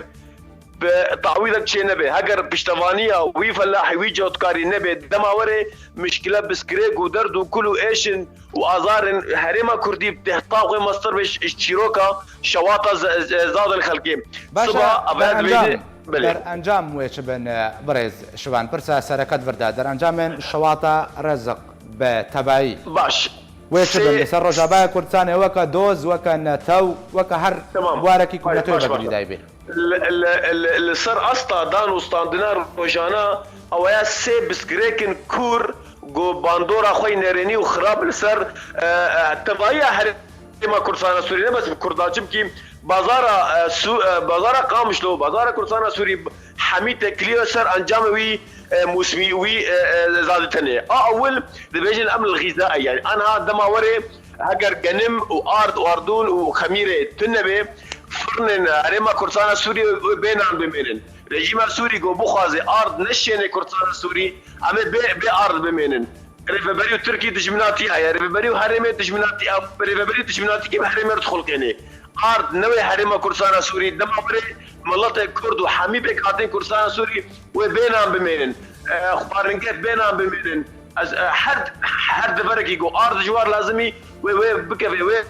bi tawîdek çê nebe, heger piştevaniya wî felahî, wî cotkarî nebe, dema were mişkile, biskirêk û derd û kul û êşin û azarên herêma Kurdî bi tehta xwe mestir be ji, ji çîroka şewata z-, z-, zadên xelkê. Baş e, Siba, eve derencam, dibêje, belê. Derencam wê çi bin, e, birêz Şivan? Pirsa sereket vir de, derencamên şewata Reziq bi tebayî. Baş. Wê çi bin? Sê- Li ser Rojavaya Kurdistanê weke doz, weke netew, weke her Tamam. warekî ku Baş, netew baş, baş. vegirî dayî bê. Li, li, li, li ser asta dan û standina rojana, ew ya sê biskirêkin kûr, ku bandora xwe yî nerênî û xirab li ser, e, e, tevahiya herêma Kurdistana Sûrî, ne bes bi Kurdan, çimkî bazara, e, Sû-, e, bazara Qamişlo, bazara Kurdistana Sûrî hemî tekiliyo ser encamê wî, e, mûsimî, wî, e, e, zaditene. A ewil dibêjin em li xîza, e, yani, anha dema were, heger genim û ard û ardûn û xemîrê tune be, firnên herêma Kurdistana Sûrî bê nan bimênin. Rejîma Sûrî ku bixwaze ard neşêne Kurdistana Sûrî, em ê bê, bê ard bimênin. Rêveberî û Tirkî dijminatî heye, rêveberî û herêmê dijminatî, rêveberî û dijminatî kê bi herêmê re dixulqêne. Ard newê herêma Kurdistana Sûrî, dema were miletê Kurd û hemî pêkhatên Kurdistana Sûrî wê bê nan bimênin. E, xwaringeh bê nan bimênin. Ez, e, her, her deverekî ku ard ji war lazimî wê, wê bikeve, wê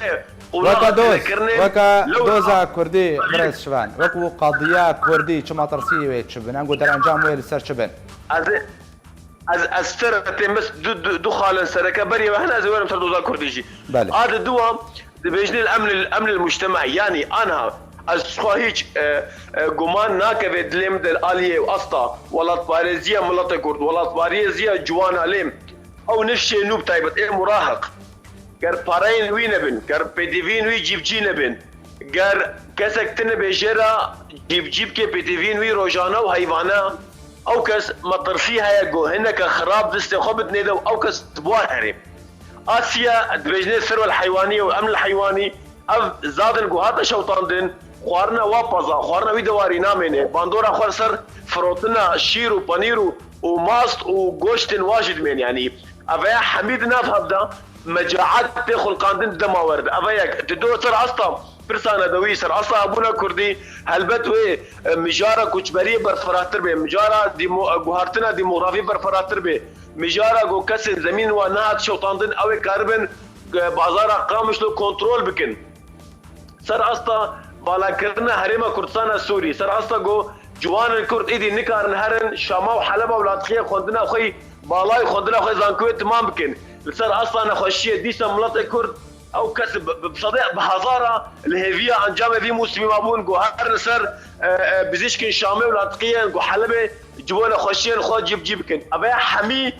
qûna Weke doz, kirinê weke lew doza Kurdî, Belê. Birêz Şivan, wekû qadiya Kurdî çi metirsî wê çi bin? Ango derencam wê li ser çi bin? Ez, ez, ez ser têm bes du, du, du xalên sereke berî ve hene ez ê werim ser doza Kurdî jî. Belê. A di duwa, dibêjin em li, em li mujtema, yanî anha, ez xwe hîç, e, e, guman nakeve dilê min de li aliyê asta welatparêziya miletê Kurd, welatparêziya ciwana lê ew nifşê nû bi taybet ê murahiq. Ger pareyên wî nebin, ger pêdivîn wî cîbcî nebin, ger kesek tune bê jê re cîbcî bike pêdivîn wî rojane û heyvane, ew kes metirsî heye ku hineke xirab distê xwe bidinê de û ew kes bi wan herê. Asiya dibêjinê sir wel heywanî û em li heywanî, ev zadin ku hate şewtandin, xwarina wa paza, xwarina wî dewarî namêne, bandora xwe li ser firotina şîr û penîr û, û mast û goştên wa jî dimên, yanî. Ev ya hemî di nav hev de mecaet tê xulqandin di dema wer de. Ev yek. Di do ser asta pirsa nedewî, ser asta hebûna Kurdî, helbet wê, e, mijara koçberiyê berfirehtir bê, mijara demo-, e, guhertina demografî berfirehtir bê. Mijara ku kesên zemîn wan nehat şewtandin, ew ê karibin, e, bazara Qamişlo kontrol bikin. Ser asta balakirina Herêma Kurdistana Sûrî, ser asta ku ciwanên Kurd êdî nikarin herin Şama û Heleba û latiqiyê xwendina xwe yî, balay xwendina xwe zankoyê timam bikin. Li ser asta nexweşiyê dîsa miletê Kurd, ew kes bi, bi, bi sedê, bi hezara li hêviya encamê vî mûsimî mabûn ku herin li ser, e, e, bizîşkên Şamê û latiqiyên ku Helebê ji bo nexweşiyên xwe cîbcî bikin. Ev ya hemî,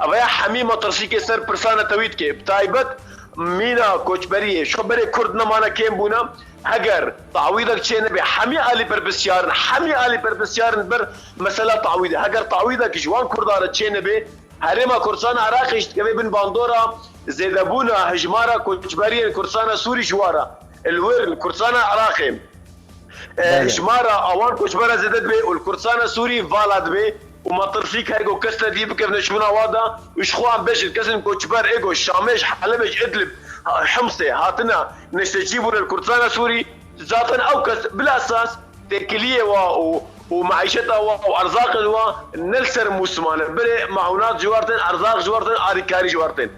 ev ya hemî metirsîkê ser pirsa netewî dike. Bi taybet mîna koçberiyê, şo berê Kurd nemane kêm bûne, heger tawîdek çê nebe, hemî alî berpirsiyar in, hemî alî berpirsiyar in ber mesela tawîdê. Heger tawîdek ji wan Kurdan re çê nebe, Herêma Kurdistana Iraqê jî dikeve bin bandora zêdebûna hejmara koçberiyên Kurdistana Sûrî ji wan re. Li wir, li Kurdistana Iraqê, e, Belê. hejmara awan koçbera zêde dibe û li Kurdistana Sûrî vala dibe û metirsîk heye ku kes te dî bikevne ji wina wa da û ji xwe an bêjin kesên koçber ê ku Şamê, ji Helebê, ji Idlib, ha-, Himsê hatine neştecî bûne li Kurdistana Sûrî, zaten ew kes bila esas têkiliyê wa û, û meîşeta wa û erzaqên wa ne li ser mûsiman e. Berê meûnat ji war tên, erzaq ji war tên, alîkarî ji war tên.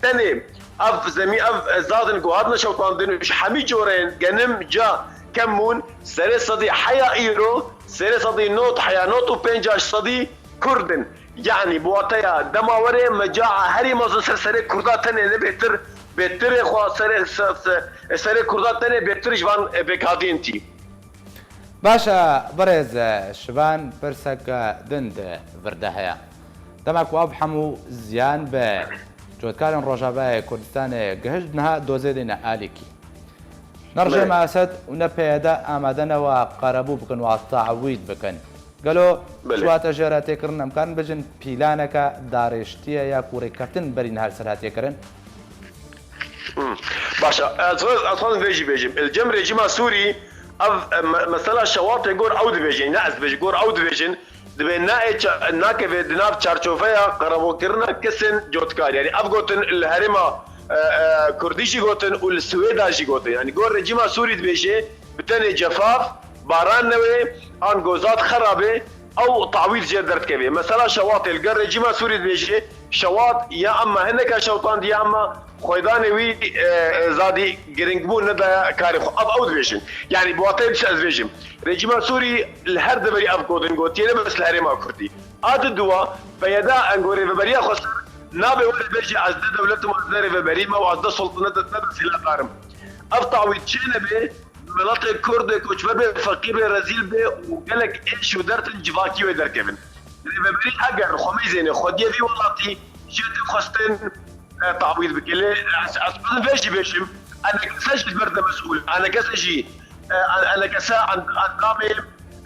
Tenê ev zemî, ev zazin ku hatine şewitandin û ji hemî coreyên genim ca kemûn serê sedî heya îro, serê sedî not heya not û pênc ji sedî Kurd in. Yanî bi wateya dema werê meca'a herî mezin ser serê Kurda tenê ne bêtir, bêtirê xwe serê, se-, se-, serê Kurda tenê bêtir ji van, e, pêkhatiyên tî. Baş e, birêz, e, Şivan, pirseke din di vir de heye. Dema ku ev hemû ziyan bi cotkarên Rojavayê Kurdistanê gihişt, niha dozê dîne alîkî. Ne Rejîma Belê. Esed û ne P Y D amade ne wa qerebû bikin, wa tawîd bikin. Gelo Belê. Çiwate jê re têkirin, em karin bêjin pîlaneke darêştiye ya ku rêkeftin berî niha li ser hatiye kirin? Hmm. Baş e, ez, ez xwazim vê jî bêjim. Li cem rejîma Sûrî ev, e, me-, mesela şewatê gor ew dibêjin, ne ez dibêjim, gor ew dibêjin, dibê naê ça-, nakeve di nav çarçoveya qerebûkirina kesên cotkar. Yanî ev gotin li herêma, e, e, Kurdî jî gotin û li Swêda jî gotin. Yanî gor rejîma Sûrî dibêje bi tenê cefaf, baran newê, an gozat xerabê, ew tawîl jê derdikeve. Mesela şewatê li gel rejîma Sûrî dibêje, şewat ya emma hineka şewtandî ya emma xwêdanê wî, e, e, zadî giringbûn nedaya karê xwe. Ev ew dibêjin. Yanî bi wateyê dişt ez bêjim. Rejîma Sûrî li her deverî ev gotin gotiye, ne bes li herêma Kurdî. A di dua, P Y D engo rêveberiya xwe ser nabe were bêje ez ne dewletim, ez ne rêveberî me û ez ne sultanet, ez ne desthilatdar im. Ev tawît çê nebe, miletê Kurd ê koçber bê, feqîr bê, rezîl bê û gelek êş û dertin civakî wê derkevin. Rêveberî eger xwe mêzêne xwediyê vî welatî jê tê xwestin, e, tawîl bike. Lê ez, ez xwazim vê jî bêjim, enekese jî li ber de mesûl, enekese jî, e, en-, enekese en-, endamê,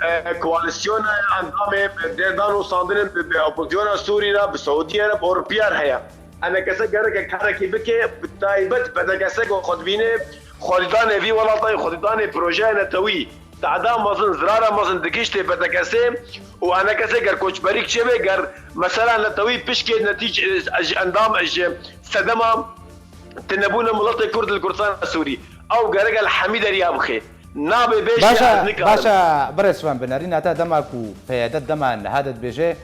e, koalîsyona, endamê dêrdan û sandinên bi, bi opozisyona Sûrî re, bi Sewdiye re, bi Ewropiya re heye. Enekese gereke karekî bike, bi taybet P D K S ku xwe dibîne, xwedîdanê vî welatayê, xwedîdanê projeyê netewî, tehda mezin, zirara mezin digihîştê P D K S'ê û enekesê ger koçberîk çêbe, ger mesela netewî pişkê netîc-, ji endam, ji sedema tunebûna miletê Kurd li Kurdistana Sûrî, ew gereke li hemî deriya bixe. Nabe bêje Baş e, ez nikarim. Baş e, birêz Şivan, bi nerîna te dema ku P Y D dema niha de dibêje,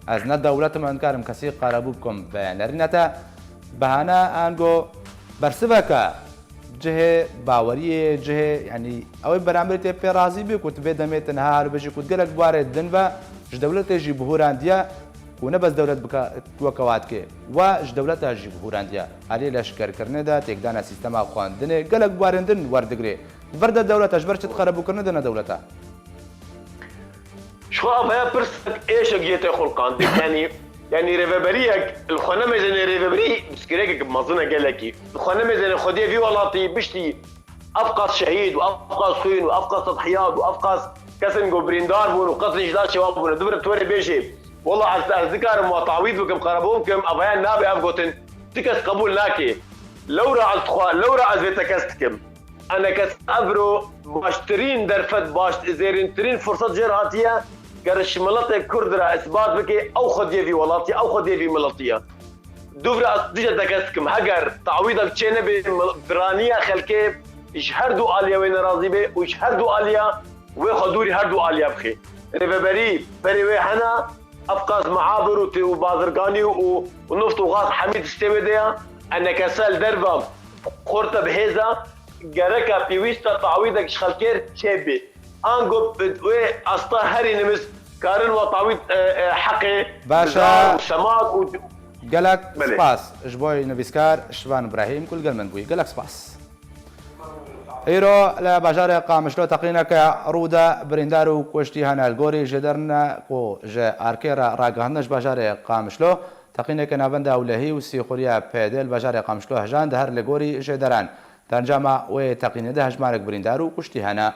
ez ne dewletim, ez nikarim kesî qerebû bikim. Bi nerîna te behane ango bersiveke cihê baweriyê, cihê, yanî ew ê beramberî tê pê razî bî ku tu vê demê te niha hilbijî ku gelek warê din ve ji dewletê jî bihûrandiye ku ne bes dewlet bika-, weke wa dike, we ji dewleta jî bihûrandiye. Aliyê leşkerkirinê de, têkdana sîstema xwendinê, gelek warên din werdigire. Di vir de dewleta, ji ber çi di qerebûkirinê de ne dewleta? Ji xwe ev heye pirsek êşek jê tê xulqandin. Yanî, yanî rêveberiyek li xwe nemêzêne rêveberî pirsgirêkek mezin e gelekî. Li xwe nemêzêne xwediyê vî welatî biştî ev qas şehîd û ev qas xwîn û ev qas tedhiyat û ev qas kesên ku birîndar bûn û qetlî ji laşê wan bûne. Dibire tu were bêjê, wela ez, ez nikarim wa tawîd bikim, qerebû bikim, ev heye nabe ev gotin. Ti kes qebûl nake. Lewra ez dixwa, lewra ez vê tekez dikim. Enekes evro baştirîn derfet, baş-, zêrîntirîn firset jê re hatiye, ger ji miletê Kurd re isbat bike, ew xwediyê vî welatî ye, ew xwediyê vî miletî ye. Dûv re ez dîje tekez dikim, heger tawîdek çê nebe, mil-, biraniya xelkê ji her du aliya wê nerazî be û ji her du aliya wê xwe dûrî her du aliya bixe. Rêveberî berê wê hene, ev qas meabir û tê û bazirganî û, û nift û gaz hemî distê wê de ye. Enekese li derve xorte bi hêz e, gereke pêwîst e tawîdek ji xelkê re çêbe. Ango bi wê asta herî nimiz karin wa tawîd, e, e, heqê Baş e. Bizar û semak û Gelek Belê. Spas ji bo nivîskar Şivan Îbrahîm ku li gel min bûyî. Gelek spas. Îro li bajarê Qamişlo teqîneke rû de birîndar û kuştî hene. Li gorî ji derine ku ji arkê re ragihandine ji bajarê Qamişlo, Teqîneke navenda ewlehî û sîxuriya P Y D li bajarê Qamişlo Hejan de her li gorî jêderan. Di encama wê teqînê de hejmarek birîndar û kuştî hene.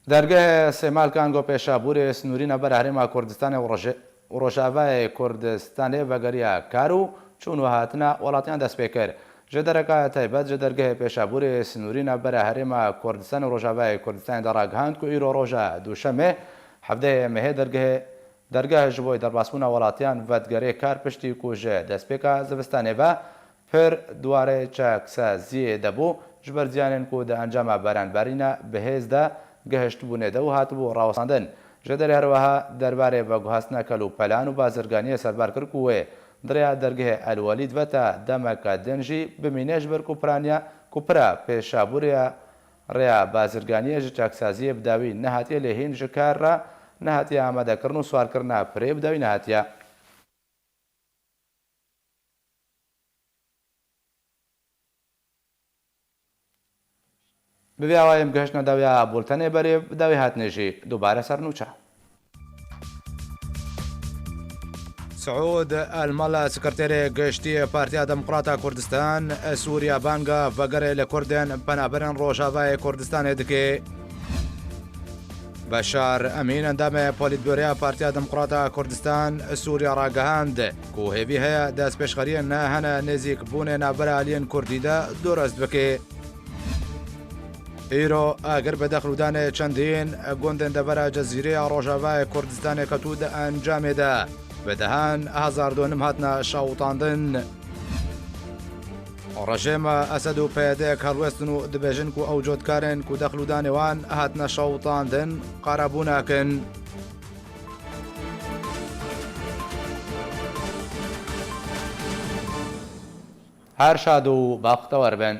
Dergehê Sêmalkan ku pêşabûrê sinûrî navbera Herêma Kurdistanê û Roje-, û Rojavayê Kurdistanê vegeriya kar û çûn û hatina welatiyan dest pê kir. Ji dereka taybet ji dergehê pêşabûrê sinûrî navbera Herêma Kurdistanê û Rojavayê Kurdistanê de ragihand ku îro roja Duşemê, hevdehê mehê dergehê, dergeh ji bo derbasbûna welatiyan vedigerê kar piştî ku ji destpêka zivistanê ve pir di warê çaksaziyê de bû, ji ber ziyanên ku di encama beranbarîna bi hêz de gihiştibûnê de û hatibû rawestandin. Ji derê herweha derbarê veguhastina kel û pelan û bazirganiyê serbar kir ku wê di rêya dergehê El Welîd ve ta demeke din jî bimîne, ji ber ku piraniya, ku pira pêşabûriya rêya bazirganiyê ji çaksaziyê bi dawî nehatiye, lê hîn ji kar re nehatiye amadekirin û siwarkirina pirê bi dawî nehatiye. Bi vê awayê em gihiştine dawiya bultenê, berê bi dawî hatinê jî dubare ser nûçe. Siûd El Mala, sekreterê giştî Partiya Demokrata Kurdistan, Sûriya banga vegerê li Kurdên penaberên Rojavayê Kurdistanê dike. Beşar Emîn, endamê Polîtbûroya Partiya Demokrata Kurdistan Sûriya ragihand ku hêvî heye destpêşxeriyên ne hene nêzîkbûnê navbera aliyên Kurdî de durust bike. Îro agir bi dexlûdanê çendîn gundên devera Cezîreya Rojavayê Kurdistanê ketû di encamê de bi dehan hezar donim hatine şewitandin. Rejêma Esed û P Y D helwestin û dibêjin ku ew cotkarên ku dexlûdanê wan hatine şewitandin, qerebû nakin. Her şad û baxtewer bin.